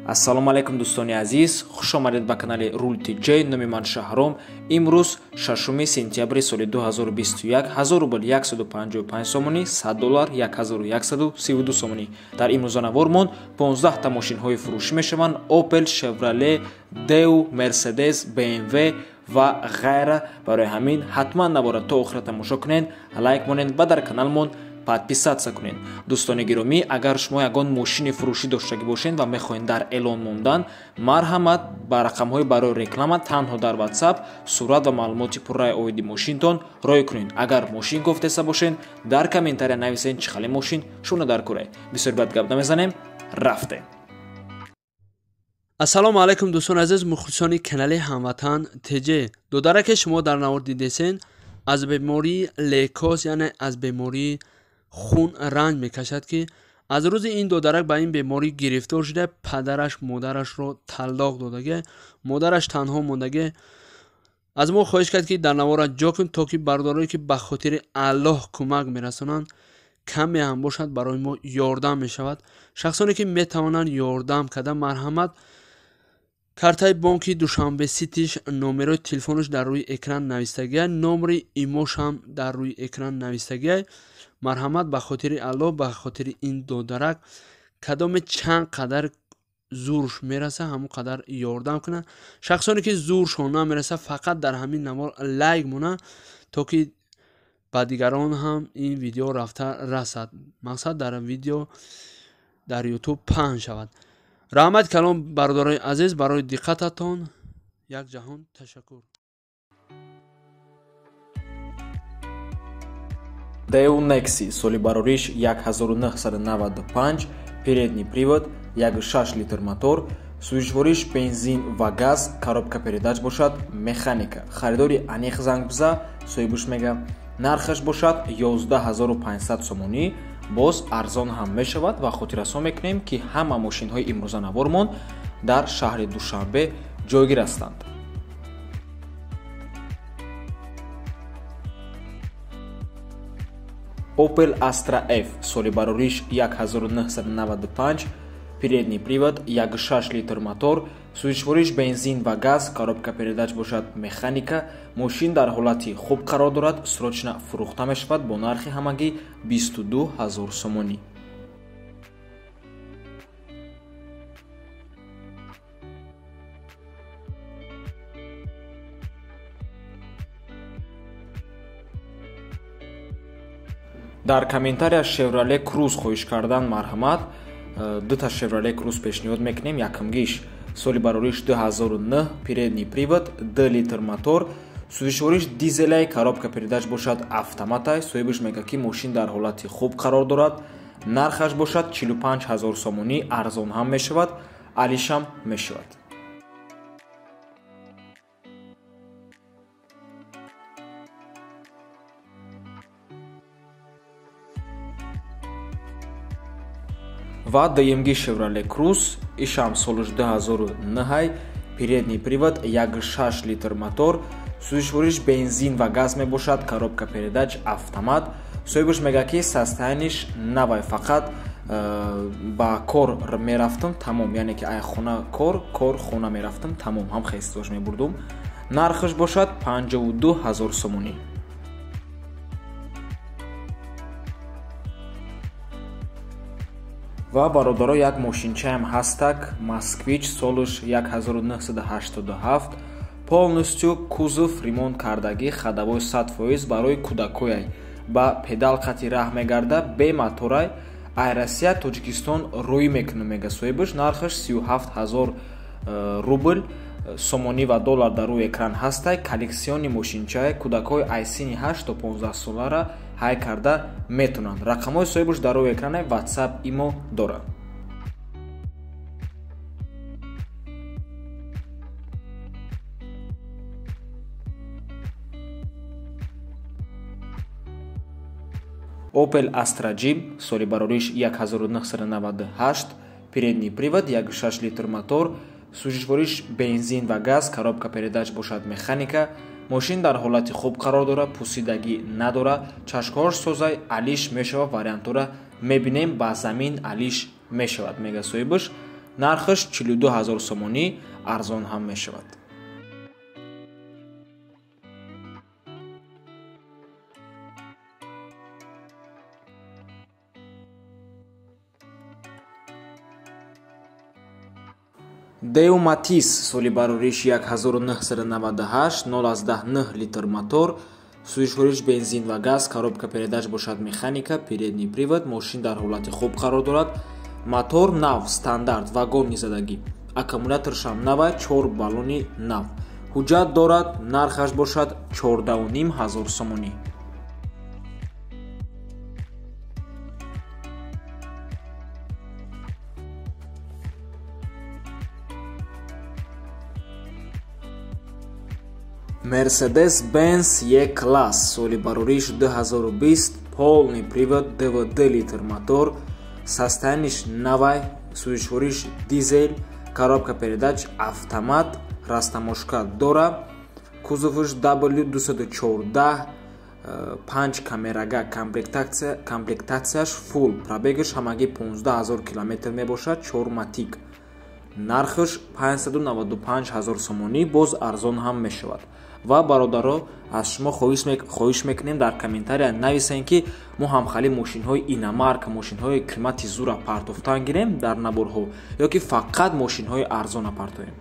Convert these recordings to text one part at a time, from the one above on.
Ассалому алайкум дӯстони азиз, хуш омадед ба канали Рул ТЖ. Номи ман Шаҳром. Имрӯз 6 сентябри соли 2021, 1000 рубл 155 сомонӣ, 100 доллар 1132 сомонӣ. Дар имрӯза навормон 15 та мошинҳои фурӯшӣ мешаванд: Opel, Chevrolet, Daewoo, Mercedes, BMW ва ғайра. Барои ҳамин ҳатман навора то охира тамошо кунед, лайк монед ва дар каналмон подписаться кунед. Дӯстони гиромӣ, агар шумо ягон мошини фурӯшӣ доштагӣ бошед ва мехоҳед дар эълон мондан, марҳамат ба рақамҳои барои реклама танҳо дар WhatsApp сурат ва маълумоти пурраи оиди мошинтон рой кунед. Агар мошин гуфтеса бошед, дар комментария нависед чӣ хеле мошин шумо дар куред. Бисёр бад гап намезанем, рафтем. Ассалому алайкум дӯстони азиз, мухлисони канали Ҳамватан ТЖ. Додараке шумо дар навор дидесен аз бемории лейкоз, яъне аз бемории хун ранҷ мекашад, ки аз рӯзи ин додарак ба ин беморӣ гирифтор шуда, падараш модарашро таллоқ додаге, модараш танҳо мондаге. Аз мо хоҳиш кард, ки дар навора ҷо кун, то ки бародарое ки ба хотири Аллоҳ кӯмак мерасонанд, каме ҳам бошад барои мо ёрдам мешавад. Шахсоне ки метавонанд ёрдам карда, марҳамат, картаи бонки Душанбе Ситиш, номерои телефонаш дар рӯи экран навистагия, номери имош ҳам дар рӯи экран навистагия. Марҳамат, ба хотири Аллоҳ, ба хотири ин додарак, кадоме чанд қадар зурш мераса, ҳамон қадар ёрдам кунад. Шахсоне ки зуршон намераса, фақат дар ҳамин навор лайк монад, то ки ба дигарон ҳам ин видео рафта расад. Мақсад дар видео дар YouTube паҳн шавад. Раҳмат калом бародарони азиз барои диққататон. Як ҷаҳон ташаккур. Daewoo Nexi, соли барориш 1995, передний привод, 1.6 литр мотор, сӯзишвориш бензин ва газ, коробка передач бошад механика. Харидори аниқ занг биза, соҳибуш мега. Нархаш бошад 11500 сомонӣ, боз арзон ҳам мешавад. Ва хотиррасон мекунем, ки ҳама мошинҳои имрӯза навормон дар шаҳри Душанбе ҷойгир ҳастанд. Opel Astra F, соли барориш 1995, передний привод, 1.6 литр мотор, сӯзишвориш бензин ва газ, коробка передач бошад механика. Мошин дар ҳолати хуб қарор дорад, срочно фурӯхта мешавад бо нархи ҳамагӣ 22 000 сомонӣ. Дар комментария Chevrolet Cruze хоҳиш кардан, марҳамат, дута Chevrolet Cruze пешниҳод мекунем. Якумгиш соли барориш 2009, передний привод, 2 литр мотор, сӯзишвориш дизелай, коробка передач бошад автоматай. Соҳибаш мега, ки мошин дар ҳолати хуб қарор дорад. Нархаш бошад 45 000 сомонӣ, арзон ҳам мешавад, алишам мешавад. Ва DMG Chevrolet Cruze, ишам солиш 2009, передний привод, 1.6 литр мотор, сӯзишвориш бензин ва газ мебошад, коробка передач автомат. Соҳибаш мега, ки состояниш навай, фақат ба кор мерафтам, тамом, яъне ки ай хона кор, кор хона мерафтам, тамом, ҳам хестош мебурдум. Нархаш бошад 52 000 сомонӣ. Ва бародаро, як мошинчаам ҳастак, Москвич, солиш 1987, полностью кузов ремонт кардагӣ, ходовой 100% барои кӯдакояй, ба педал қати раҳ мегарда, бе моторай, ай Россия Тоҷикистон рӯй мекунад, мега соҳибаш. Нархаш 37 000 рубл, сомонӣ ва доллар дар рӯи экран ҳастай. Коллексиони мошинчае, кӯдакҳои ай синни 8 то 15 солара ҳай карда метавонанд. Рақамҳои соҳибаш дар рӯи экране, WhatsApp, имо дорад. Opel Astra G, соли барориш 1998, передний привод, 1.6 литр мотор, сӯзишвориш бензин ва газ, коробка передач бошад механика. Мошин дар ҳолати хуб қарор дорад, пусидагӣ надорад, чашкҳош созай, алиш мешавад, вариантҳоро мебинем, ба замин алиш мешавад, мега соҳибаш. Нархаш 42 ҳазор сомонӣ, арзон ҳам мешавад. Деу Матис соли барориш 1998, 0,9 литр мотор, сӯзишвориш бензин ва газ, коробка передач бошад механика, передний привод, мошин дар ҳолати хуб қарор дорад. Мотор нав, стандарт, вагон низадагӣ, аккумуляторшам нава, 4 баллони нав. Ҳуҷҷат дорад, нархаш бошад 14,5 ҳазор сомонӣ. Mercedes-Benz E-Class соли барориш 2020, полный привод, 2,2 литр мотор, состояниш навай, сӯзишвориш дизель, коробка передач автомат, растамошка дора, кузовш W214, 5 камерага, комплектатсияш фул, пробегаш ҳамагӣ 15 000 километр мебошад, 4 матик. Нархаш 595 ҳазор сомонӣ, боз арзон ҳам мешавад. Ва бародаро, аз шумо хоҳиш мекунем, дар комментария нависем, ки мо ҳамхали мошинҳои иномарка, мошинҳои қимати зура партофтан гирем дар наборҳо ё ки фақат мошинҳои арзона партоем.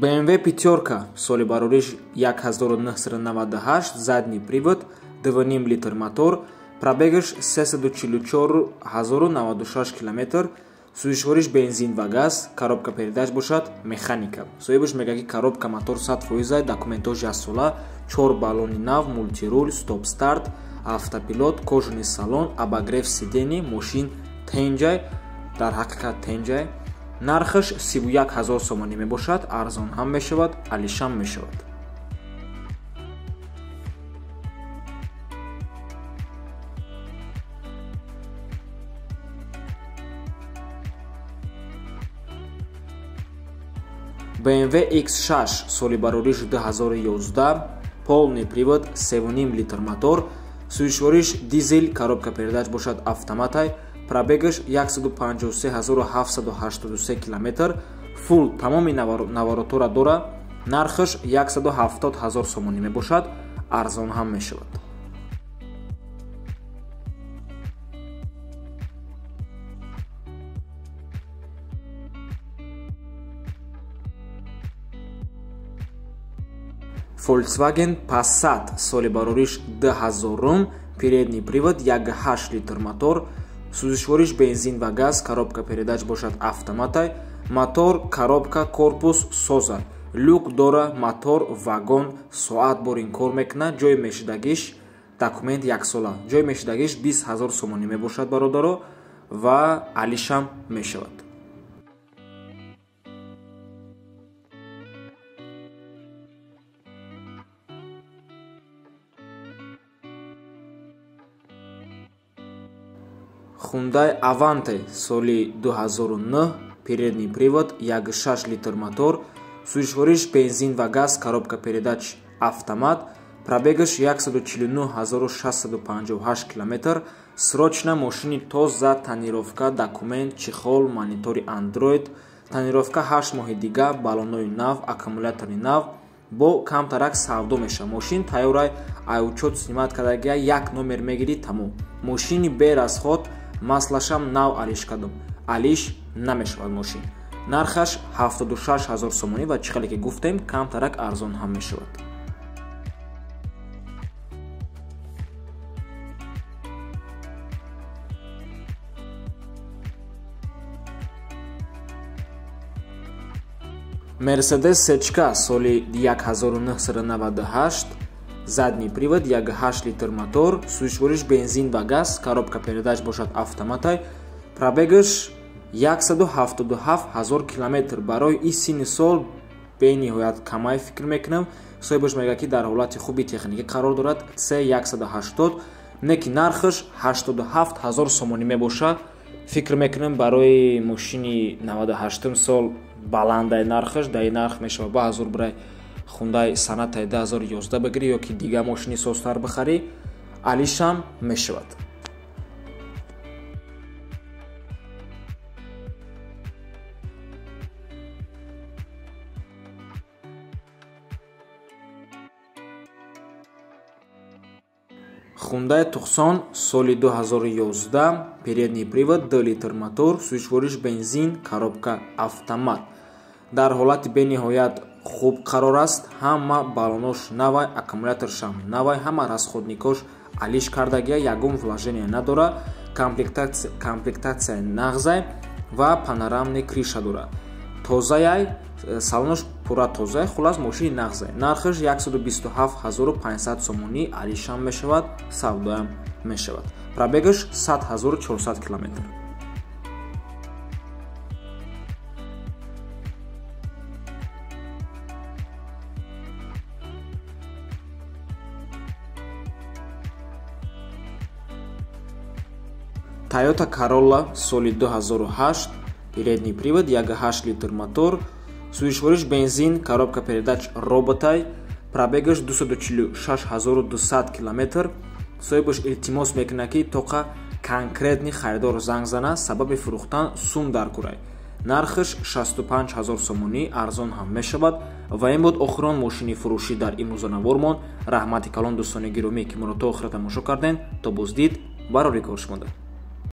BMW пятёрка соли барориш 1998, задний привод, 2,5 литр мотор, пробегаш 344 096 километр, сӯзишвориш бензин ва газ, коробка передач бошад механика. Соҳибаш мегӯяд, ки коробка, мотор 100%, документош 1 сола, 4 баллони нав, мультируль, стоп старт, автопилот, кожаный салон, обогрев сидений, мошин тенҷай, дар ҳақиқат тенҷай. Нархаш 31 ҳазор сомонӣ мебошад, арзон ҳам мешавад, алишам мешавад. BMW X6 соли барориш 2011, полный привод, 3,5 литр мотор, сӯзишвориш дизель, коробка передач бошад автоматай, пробегаш 153 783 километр, фул, тамоми наворотора дора, нархаш 170 ҳазор сомонӣ мебошад, арзон ҳам мешавад. Volkswagen Passat соли барориш 2000, передний привод, 1,8 литр мотор, сӯзишвориш бензин ва газ, коробка передач бошад автоматай, мотор, коробка, корпус соза, люк дора, мотор, вагон, соат борин кор мекунад, ҷои мешидагиш, документ яксола, ҷои мешидагиш 20 ҳазор сомонӣ мебошад, бародаро, ва алишам мешавад. Hyundai Avante соли 2009, передний привод, 1,6 литр мотор, сӯзишвориш бензин ва газ, коробка передач автомат, пробегаш 149 658 километр, срочно, мошини тоза, тонировка, документ, чехол, монитори Android, тонировка 8 моҳи дига, баллонои нав, аккумулятори нав, бо камтарак савдо мешавад. Мошин тайёрай, ай учёт снимать кардагия, як номер мегирӣ, тамом. Мошини без расход, маслашам нав алиш кардум, алиш намешавад мошин. Нархаш 76 ҳазор сомонӣ ва чӣ хеле ки гуфтем, камтарак арзон ҳам мешавад. Мерседес Сечка соли 1998, задний привод, 1,8 литр мотор, сӯзишвориш бензин ва газ, коробка передач бошад автоматай, пробегаш 177 ҳазор километр. Барои ин синни сол бениҳоят камай фикр мекунам. Соҳибаш мегӯяд, ки дар ҳолати хуби техникӣ қарор дорад. C180, не ки нархаш 87 ҳазор сомонӣ мебошад. Фикр мекунам, барои мошини 98 сол баландай нархаш, дар ин нарх мешавад ба ҳазор бурай. Hyundai Sonata 2011 бигирӣ ё ки дига мошини созтар бихарӣ, алишам мешавад. Hyundai Tucson соли 2011, передний привод, 2 литр мотор, сӯзишвориш бензин, коробка автомат. Дар ҳолати бениҳоят хуб қарор аст, ҳама баллонош навай, аккумуляторшам навай, ҳама расходникош алиш кардагия, ягон вложение надора, комплектация нағзай ва панорамный криша дора. Тозаяй, салонош пурра тозай, хулас мошини нағзай. Нархаш 127500 сомонӣ, алишам мешавад, савдоям мешавад. Пробегаш 100400 километр. Toyota Corolla соли 2008, передний привод, 1,8 литр мотор, сӯзишвориш бензин, коробка передач роботай, пробегаш 246200 километр. Соҳибаш илтимос мекунад, ки тоқа конкретни харидор занг зана, сабаби фурӯхтан сум дар курай. Нархаш 65000 сомонӣ, арзон ҳам мешавад. Ва ин буд охирон мошини фурӯшӣ дар имрӯзанавормон. Раҳмати калон дӯстони гиромӣ, ки моро то охира тамошо кардем. То боздид, барори кор шумода.